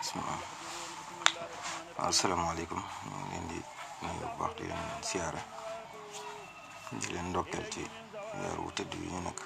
bismillah. Asalaamaaleykum ñu ngi leen di nuyu bu baax di leen siyaare di leen ndokkeel ci weer wu tëdd wi ñu nekk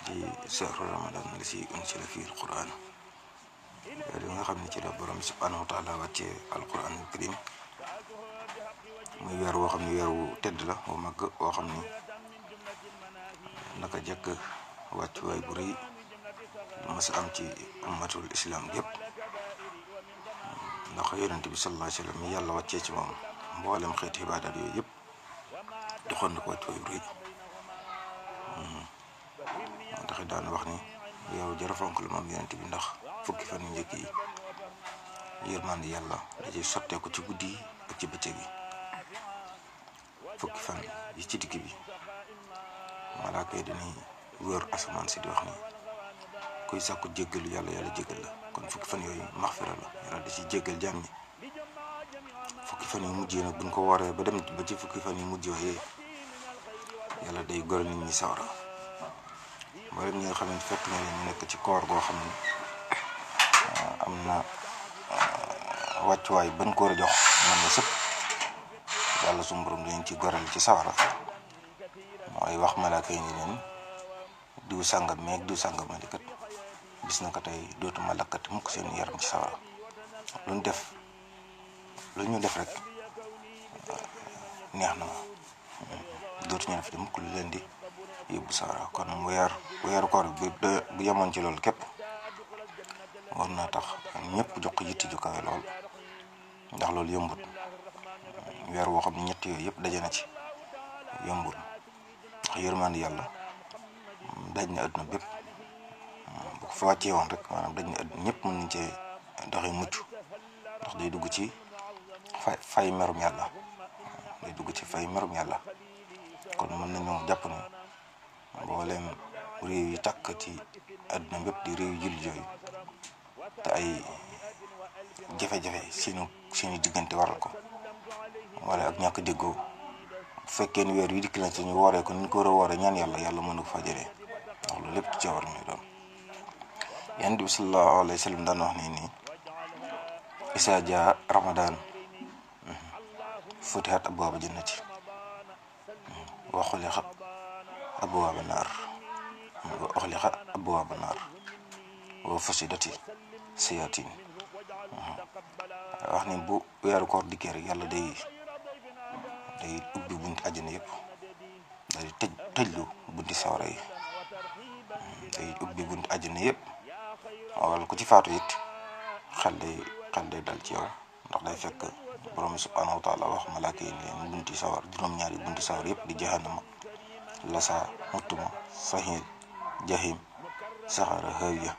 di sahru ramadan la si unsila fii alquran weer yi nga xam ne ci la borom subhanahu wa taala wàccee alquran al karim muy weer woo xam ne weer wu tëdd la wu mag woo xam ni naka jëkk wàccuwaay bu rëy lu mas a am ci ummatul islam yëpp ndax yonent bi sallallahu alayhi wa sallam yàlla wàccee ci moom mboolem xeeti ibaadaat yooyu yëpp doxoon na ko wàccuwaay bu rëy ndax daan wax ni yow jara fonk la moom yonent bi ndax fukki fan yu njëkk yi yërmande yàlla da ciy sotteeku ci guddi yi ak ci bëccëg yi fukki fan yi ci digg bi malaaka yi dañuy wër asamaan si di wax ni kuy sàkku jéggalu yàlla yàlla jéggal la kon fukki fan yooyu maxfira la yàlla da ci jéggal jaam ñi fukki fan yu mujj nag buñ ko waree ba dem ba ci fukki fan yu mujj yooyu yàlla day goral nit ñi sawara mboolem ñi nga xam ne fekk na leen ñu nekk ci koor goo xam ne am na wàccuwaay bañ ko war a jox mën na sëpp yàlla suñu borom dañ ci goral ci sawara mooy wax malaaka yi ni leen diw sàngam meeg diw sàngam ma di kat bis na ko tey dootuma lakkati mukk seen yaram ci sawara lu ñu def rek neex na ma dootuñu def di mukk lu leen di yóbbu sawara kon weeru koor bu yemoon ci loolu képp war naa tax ñëpp jox ko yitti ju kawe lool ndax loolu yombut weer woo xam ne ñett yooyu yëpp daje na ci yombut ndax yërmande yàlla daj na àdduna bépp bu ko fa wàccee woon rek maanaam daj na àdduna ñëpp mën nañ cee doxee mucc ndax day dugg ci fay merum yàlla kon mën nañoo jàpp ne mbooleem réew yi tàkk ci àdduna bépp di réew yu jullit yooyu te ay jafe-jafe seeni diggante waral ko wala ak ñàkk déggoo bu fekkee ni weer wi dikk na ci ñu wooree ko ni ñu ko war a wooree ñaan yàlla mën na ko fa jëlee ndax loolu lépp ci war lay doon yonent bi sallallahu alayhi wa sallam daan wax ne nii isa jaa ramadan futihat abwaaba jannati wa xuliqa abwaaba naar wa fusidati sayaatin wax ni bu weeru koor dikkee rek yàlla day ubbi bunti àjjana yëpp day tëjlu bunti sawara yi day ubbi bunti àjjana yëpp wala ku ci faatu it xel day dal ci yow ndax day fekk borom subhanahu wa taala wax malaaka yi leen bunti sawar juróom-ñaari bunti sawar yëpp di jahannama lasa muttuma sahil jahim saxara hawiya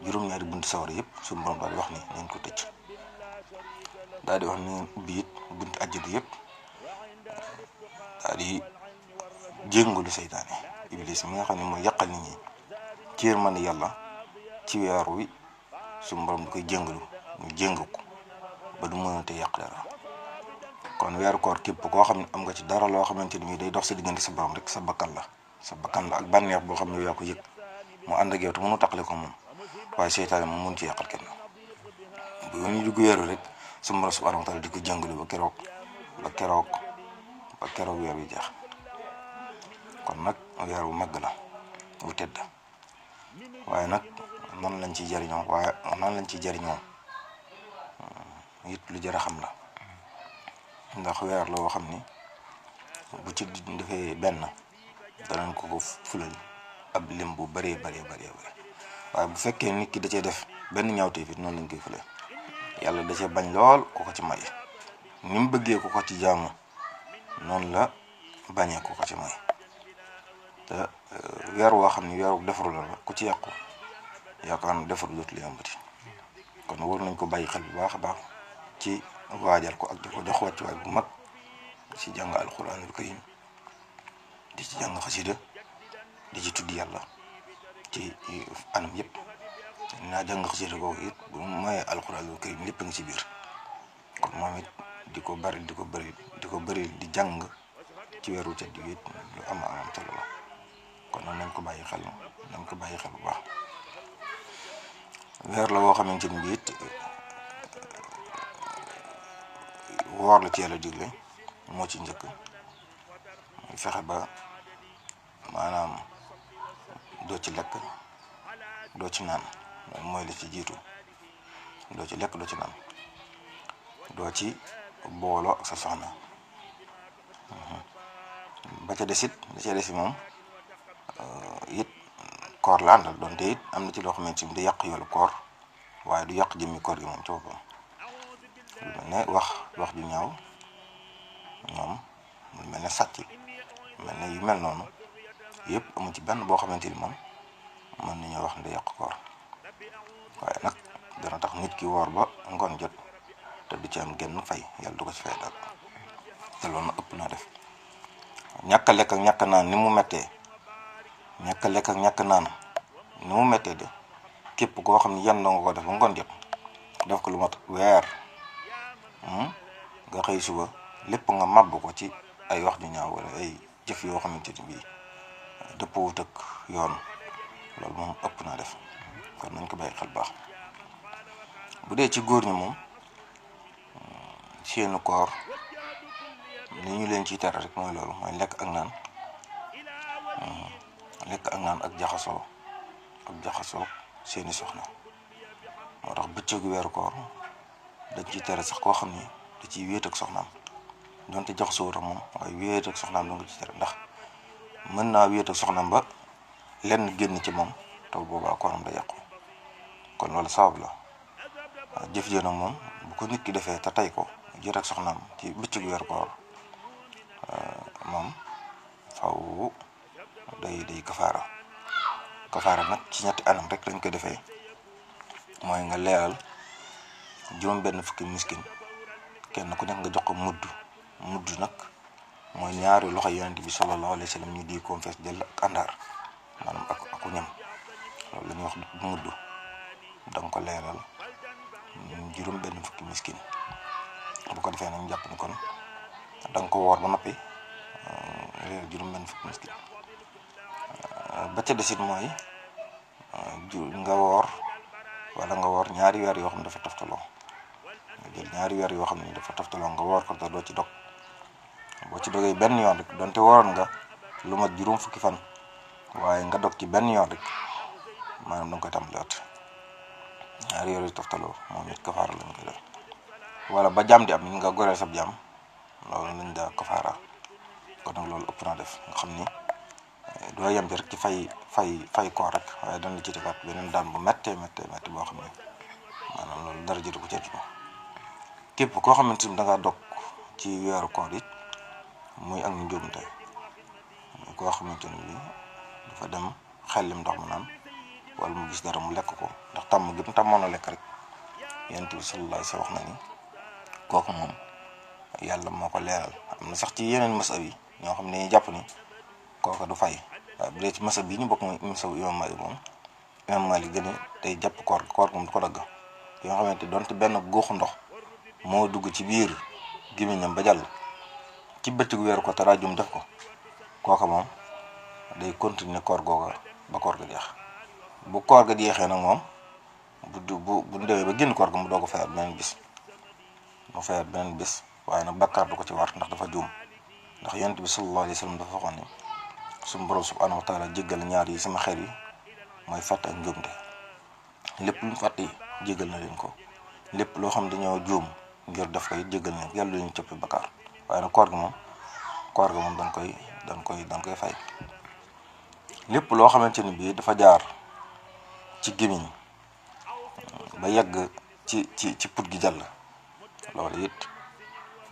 juróom-ñaari bunti sawar yëpp suñu borom daal di wax ni nañ ko tëj daal di wax ni ngeen ubbi it bunti àjjana yëpp daal di jéngalu seytaane iblis mi nga xam ne mooy yàqal nit ñi ci yërmande yàlla ci weer wi suñu borom di koy jéngalu ñu jéng ko ba du mënate yàq dara kon weeru koor képp koo xam ne am nga ci dara loo xamante ni day dox sa diggante sa borom rek sa bakkan la ak bànneex boo xam ne yaa ko yëg mu ànd ak yow te mënu taqale ko moom waaye seytaane moom mënu ci yàqal kenn bu ñu dugg weeru rek suñu borom subhanahu wa taala di ko jéngalu ba keroog weer wi jeex kon nag weer wu màgg la wu tedd waaye nag nan lañ ci jariñoo it lu jar a xam la ndax weer la woo xam ni bu ci defee benn danañ ko fulal ab lim bu bëree waaye bu fekkee nit ki da cee def benn ñaawteef it noonu lañ koy fule yàlla da cee bañ lool ku ko ci may ni mu bëggee ku ko ci jaamu noonu la bañee ku ko ci may te weer woo xam ni weeru defaru la ku ci yàqu yaakaar na defaru dootu li yambati kon war nañ ko bàyyi xel bu baax a baax ci waajal ko ak di ko jox wàccuwaay bu mag ci jàng alquranul karim di ci jàng xasida di ci tudd yàlla ci anam yëpp naa jàng xasida googu it bu mayee alquranul karim lépp nga ci biir kon moom it di ko bëri di jàng ci weeru tedd yi it lu am solo la kon nañ ko bàyyi xel bu baax weer la woo xamante ni bii it woor la ci yàlla digle moo ci njëkk fexe ba maanaam doo ci lekk doo ci naan loolu mooy la ci jiitu doo ci lekk doo ci naan doo ci booloo ak sa soxna ba ca des it da ca des moom it koor la àndal donte it am na ci loo xamante ni du yàq yoolu koor waaye du yàq jëmmi koor gi moom ci boppam lu mel ne wax ju ñaaw moom lu mel ne sàcc mel ne yu mel noonu yëpp amu ci benn boo xamante ni moom mën nañoo wax ne da yàq koor waaye nag dana tax nit ki woor ba ngoon jot te du ci am genn fay yàlla du ko ci fay dara te loolu nag ëpp naa def ñàkk a lekk ak ñàkk naan ni mu méttee ñàkk a lekk ak ñàkk naan ni mu méttee de képp koo xam ne yan nga ko def ba ngoon jot def ko lu mat weer nga xëy suba lépp nga màbb ko ci ay wax ju ñaaw wala ay jëf yoo xamante ni bii dëppoo ak yoon loolu moom ëpp naa def kon nañ ko bàyyi xel baax bu dee ci góor ñi moom seenu koor li ñu leen ciy tere rek mooy loolu mooy lekk ak naan ak jaxasoo seeni soxna moo tax bëccëgu weeru koor dañ ciy tere sax koo xam ni da ciy wéet ak soxnaam donte jaxasoo ak moom waaye wéet ak soxnaam da nga ci tere ndax mën naa wéet ak soxnaam ba lenn génn ci moom te boobaa kooram da yàqu kon loolu sabab la jëf ji nag moom bu ko nit ki defee te tey ko jot ak soxnaam ci bëccëgu weeru koor moom faw day kafaara nag ci ñetti anam rek lañ ko defee mooy nga leeral juróom benn fukki miskin kenn ku nekk nga jox ko mudd nag mooy ñaari loxo yonent bi sallallahu alayhi wa sallam ñu di ko fees jël ak àndaar maanaam aku ñam loolu la ñuy wax mudd da nga ko leeral juróom benn fukki miskin bu ko defee nag jàpp ni kon da nga ko woor ba noppi leeral juróom benn fukki miskin ba ca desit mooy nga woor wala nga woor ñaari weer yoo xam ne dafa toftaloo nga jël ñaari weer yoo xam ne dafa toftaloo nga woor ko te doo ci dog boo ci dogee benn yoon rek donte wooroon nga lu mat juróom fukki fan waaye nga dog ci benn yoon rek maanaam da nga koy tàmbaliwaat ñaari weer yu toftaloo moom it kafaara lañ koy def wala ba jàmm di am nga goreel sab jàmm loolu lañ daa kafaara kon nag loolu ëpp naa def nga xam ni doo yem ci rek ci fay koor rek waaye dañ la ci defaat beneen daan bu méttee boo xam ne maanaam loolu dara jëtu ko ci àdduna képp koo xamante ni da ngaa dog ci weeru koor it muy ak njuumte muy koo xamante ni bi dafa dem xellim ndox mu naan wala mu gis dara mu lekk ko ndax tàmm gi mu tàmmoon a lekk rek yonent bi sallallahu alayhi wa sallam wax na ni kooku moom yàlla moo ko leeral am na sax ci yeneen masab yi ñoo xam ne dañuy jàpp ni kooku du fay waaye bu dee ci masab bi ñu bokk mooy masab imam Malik moom imam Malik gën a day jàpp koor moom du ko dagg yoo xamante donte benn góoxu ndox moo dugg ci biir gémmiñam ba jàll ci bëccëgu weeru ko te raajum def ko kooka moom day continuer koor googa ba koor ga jeex bu koor ga jeexee nag moom bu ndewee ba génn koor ga mu doog a fayaat beneen bis waaye nag bakkaar du ko ci war ndax dafa juum ndax yonent bi sallallahu alayhi wa sallam dafa waxoon ni suñu borom subhanahu wa taala jéggal ñaar yi sama xel yi mooy fàtte ak njuumte lépp lu mu fàtte jéggal na leen ko lépp loo xam dañoo juum ngir def ko it jéggal na yàlla lu ñu coppi bakkaar waaye nag koor gi moom dañ koy fay lépp loo xamante ni bii dafa jaar ci gémmiñ ba yegg ci put gi jàll loolu it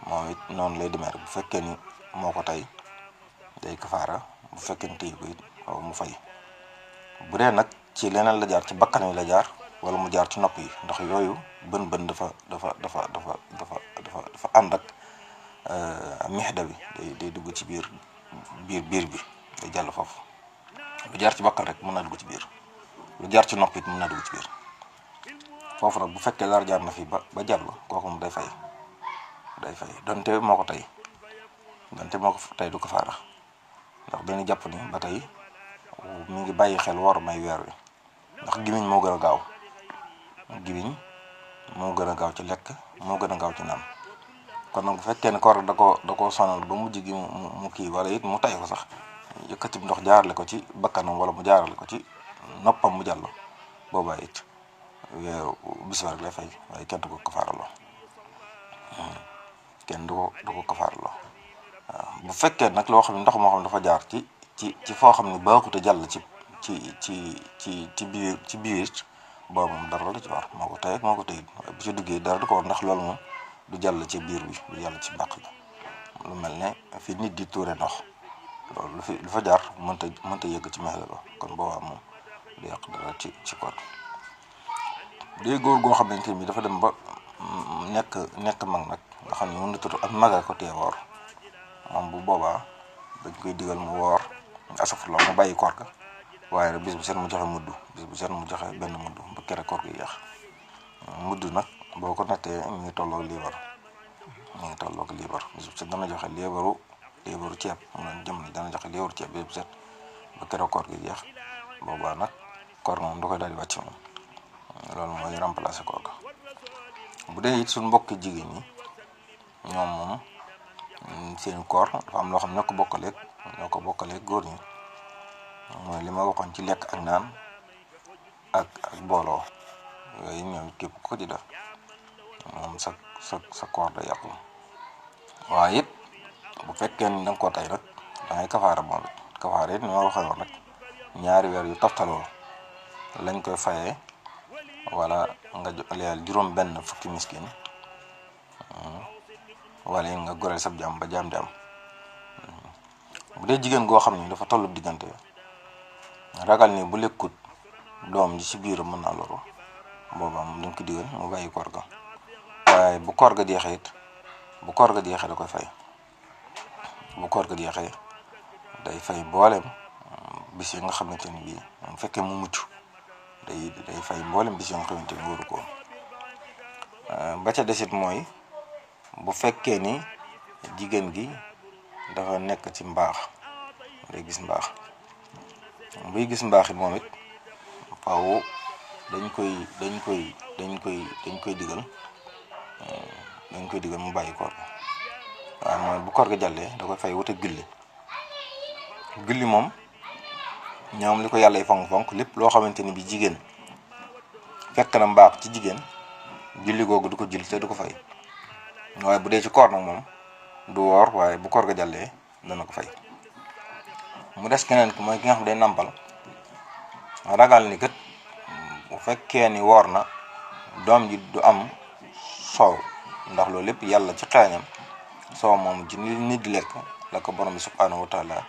moom it noonu lay demee rek bu fekkee ni moo ko tey day kafaara bu fekkee ni tey ko it waaw mu fay bu dee nag ci leneen la jaar ci bakkan wi la jaar wala mu jaar ci nopp yi ndax yooyu bën dafa ànd ak mixda bi day dugg ci biir bi day jàll foofu lu jaar ci bakkan rek mën naa dugg ci biir lu jaar ci nopp it mën naa dugg ci biir foofu nag bu fekkee dara jaar na fi ba jàll kooku mu day fay donte moo ko tey du ko faara ndax dañu jàpp ni ba tey mi ngi bàyyi xel war may weer wi ndax gimiñ moo gën a gaaw gibiñ moo gën a gaaw ci lekk moo gën a gaaw ci naan kon nag bu fekkee ne koor da koo sonal ba mujj gi mu kii wala it mu tay ko sax yëkkati ndox jaarale ko ci bakkanam wala mu jaarale ko ci noppam mu jàll boobaa it weeru bis ba rek lay fay waaye kenn du ko kafaaraloo kenn du ko kafaaraloo waaw bu fekkee nag loo xam ne ndox moo xam ne dafa jaar ci foo xam ne baaxut a jàll ci biir boobu moom dara la ci war moo ko tey ak moo ko teyit bu ci duggee dara du ko war ndax loolu moom du jàll ci biir bi du jàll ci bàq bi lu mel ne fi nit di tuure ndox loolu lu fa jaar mënta yëgg ci mexle ba kon boobaa moom du yàq dara ci koor day góor goo xamante ni dafa dem ba nekk mag nag nga xam ne mën na tudd ak maga ko tee woor moom bu boobaa dañ koy digal mu woor asafurla mu bàyyi koor ga waaye rek bis bu set mu joxe mudd bis bu set mu joxe benn mudd ba kere koor gi yeex mudd nag boo ko nattee mi ngi tolloog liibar bis bu set dana joxe liibaru ceeb mu ne jëm ni dana joxe liibaru ceeb bis bu set ba kere koor gi yeex boobaa nag koor moom da koy daal di wàcc moom loolu mooy remplacer koor ga bu dee it suñ mbokki jigéen ñi ñoom moom seen koor dafa am loo xam ne ñoo ko bokkaleeg góor ñi mooy li ma waxoon ci lekk ak naan ak booloo yooyu ñoom képp ko ci def moom sa koor da yàqu waaye it bu fekkee ni da nga koo tey rek da ngay kafaara moom it kafaara it ni ma waxee woon rek ñaari weer yu toftaloo lañ koy fayee wala nga leel juróom benn fukki miskin wala nga goreel sab jaam ba jaam di am bu dee jigéen goo xam ni dafa tollu diggante ragal ni bu lekkut doom ji ci biiram mën naa loru boobaa moom dañ ko digal mu bàyyi koor ga waaye bu koor ga jeexee it da koy fay bu koor ga jeexee day fay mboolem bis yi nga xamante ni bii mu fekkee mu mucc day fay mboolem bis yi nga xamante ni waru ko woon ba ca desit mooy bu fekkee ni jigéen gi dafa nekk ci mbaax day gis mbaax buy gis mbaax it moom it faaw dañ koy digal mu bàyyi koor waaye mooy bu koor ga jàllee da koy fay wute julli moom ñoom li ko yàlla fonk lépp loo xamante ni bi jigéen fekk na mbaax ci jigéen julli googu du ko julli te du ko fay waaye bu dee ci koor nag moom du woor waaye bu koor ga jàllee dana ko fay mu des keneen ki mooy ki nga xam day nàmpal ragal ni kat bu fekkee ni woor na doom ji du am soow ndax loolu lépp yàlla ci xeeñam soow moom ci nit di lekk la ko borom bi subhanahu wa taala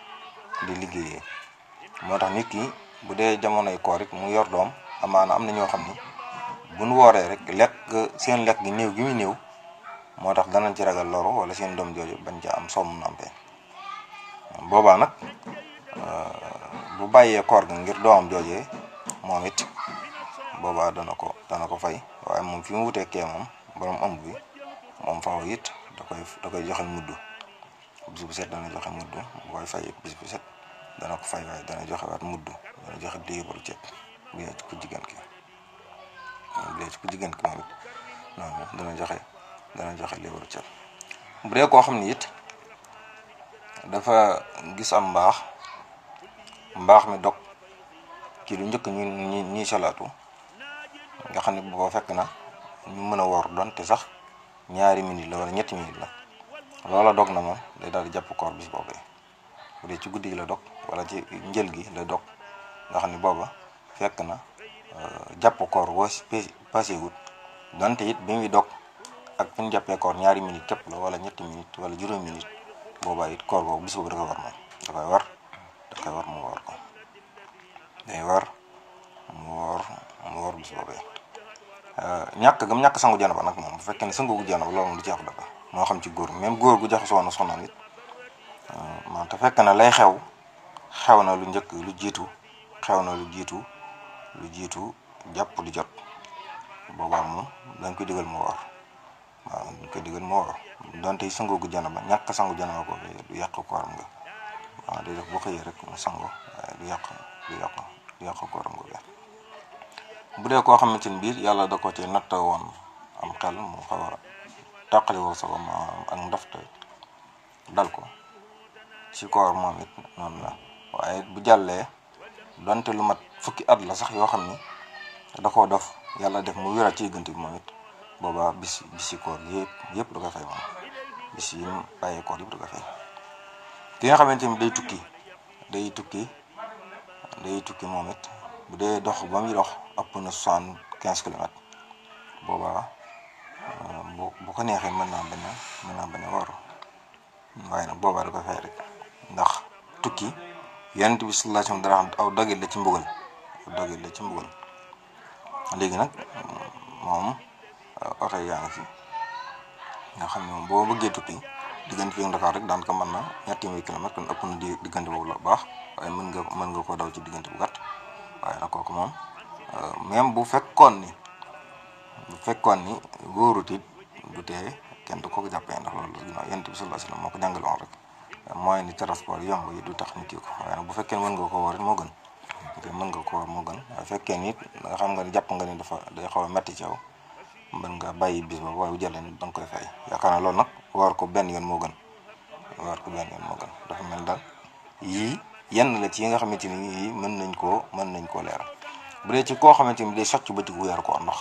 di liggéeyee moo tax nit ki bu dee jamonoy koor it mu yor doom amaana am na ñoo xam ni buñ wooree rek seen lekk gi néew gi muy néew moo tax danañ ci ragal loru wala seen doom jooju bañ ca am soow mu nampee boobaa nag bu bàyyee koor ga ngir doomam joojee moom it boobaa dana ko fay waaye moom fi mu wutee kee moom borom ëmb bi moom faaw it da koy joxe mudd bis bu set dana joxe mudd bu koy fay it bis bu set dana ko fay waaye dana joxe waat mudd dana joxe liibaru ceeb bu dee ci ku jigéen ki moom it noonu dana joxe liibaru ceeb bu dee koo xam ni it dafa gis am mbaax mi dog ci lu njëkk ñi salaatu nga xam ne booba fekk na ñu mën a woor donte sax ñaari minute la wala ñetti minute la loola dog na moom day daal di jàpp koor bis boobee bu dee ci guddi gi la dog wala ci njël gi la dog nga xam ne booba fekk na jàpp koor boo passé wut donte it bi muy dog ak fi ñu jàppee koor ñaari minute képp la wala ñetti minute wala juróomi minute boobaa it koor boobu bis boobu da koy war moom da koy war mu woor ko day war mu woor bis boobee ñàkk sangu janaba nag moom bu fekkee ne sangu gu janaba loolu moom du ci wax dara moo xam ci góor même góor gu jaxasoo na soxnaam it man te fekk na lay xew na lu njëkk lu jiitu jàpp di jot boobaa moom dañ koy digal mu woor waaw dañ koy digal mu woor donte sangu gu janaba ñàkk sangu janaba ko du yàq kooram nga waaw day def boo xëyee rek mu sangu waaye du yàq kooram nga bu dee koo xamante ni biir yàlla da ko ci natta woon am xel mu xaw a tàqali woo sago ma ak ndafte dal ko ci koor moom it noonu la waaye bu jàllee donte lu mat fukki at la sax yoo xam ni da koo def yàlla def mu wéral ci diggante bi moom it boobaa bisi koor yëpp da koy fay moom bis yi mu bàyyee koor yëpp da koy fay. ki nga xamante ni day tukki moom it bu dee dox ba muy dox ëpp na 75 kilomètres boobaa bu ko neexee mën naa bañ a woor waaye nag boobaa da koy fay rek ndax tukki yonent bi sallallahu alayhi wasallam dara xam aw dogit la ci mbugal léegi nag moom oto yaa ngi fi nga xam ne moom boo bëggee tukki diggante fi Dakar rek daan ko mën na ñetti téeméeri kilomètres kon ëpp na diggante boobu la baax waaye mën nga koo daw ci diggante bu gàtt waaye nag kooku moom même bu fekkoon ni wóorut it du tee kenn du ko jàppee ndax loolu ginnaaw yonent bi sallallahu alayhi wasallam moo ko jàngale woon rek mooy ni transport yomb yi du tax nit ki ko waaye nag bu fekkee mën nga ko woor it moo gën waaye fekkee ni nga xam nga ni jàpp nga ni day xaw a metti ci yow mën nga bàyyi bis ba waaye bu jëlee ni danga koy fay yaakaar naa loolu nag woor ko benn yoon moo gën dafa mel daal yii yenn la ci yi nga xamante ni yii mën nañ koo leeral bu dee ci koo xamante ni day socc bëccëgu weeru koor ndax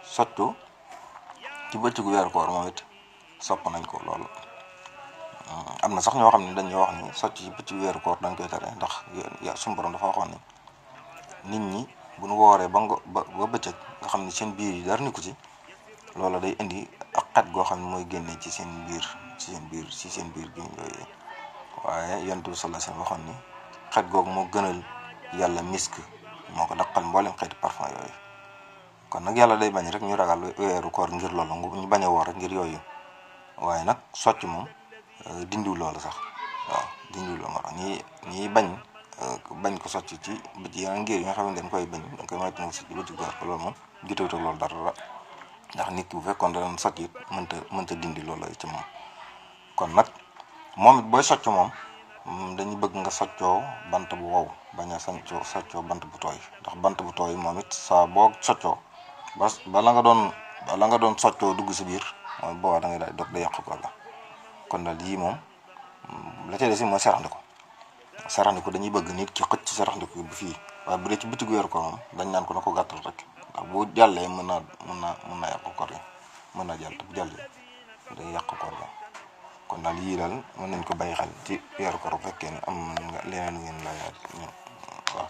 soccu ci bëccëgu weeru koor moom it sopp nañ ko loolu am na sax ñoo xam ne dañuy wax ni socc ci bëccëgu weeru koor dañ koy tere ndax suñu borom dafa waxoon ni nit ñi bu ñu wooree ba bëccëg nga xam ne seen biir yi dara ni ko ci loola day indi ak xet goo xam ne mooy génnee ci seen biir gi yooyu waaye yonent bi sallallahu alayhi wasallam waxoon ni xet googu moo gënal yàlla misk moo ko daqal mboolem xeeti parfum yooyu kon nag yàlla day bañ rek ñu ragal weeru koor ngir loolu ñu bañ a woor rek ngir yooyu waaye nag socc moom dindiw loolu sax waaw dindiw loolu moo tax ñi bañ ko socc ci bët yeneen ngir yi nga xam ne dañ koy bañ dañ koy moytu ci bëti góor ko loolu moom jotewut ak loolu dara ndax nit ki bu fekkoon da doon socc it mënta dindi loolu ci moom kon nag moom it booy socc moom dañuy bëgg nga soccoo bant bu wow bañ a soccoo bant bu tooy ndax bant bu tooy moom it saa boo soccoo bala nga doon soccoo dugg si biir mooy boobaa da ngay daal dog day yàq koor ga kon daal yii moom la ca des mooy saraxndiku dañuy bëgg nit ki xëcc ci saraxndiku bu fii waaye bu dee ci bitigu weeru koor moom dañ naan ko na ko gàttal rek ndax bu jàllee mën naa yàq koor gi mën naa jàll te bu jàllee day yàq koor ga kon daal yii daal mën nañ ko bàyyi xel ci weeru koor bu fekkee ne am nga leneen ngeen laajaat waaw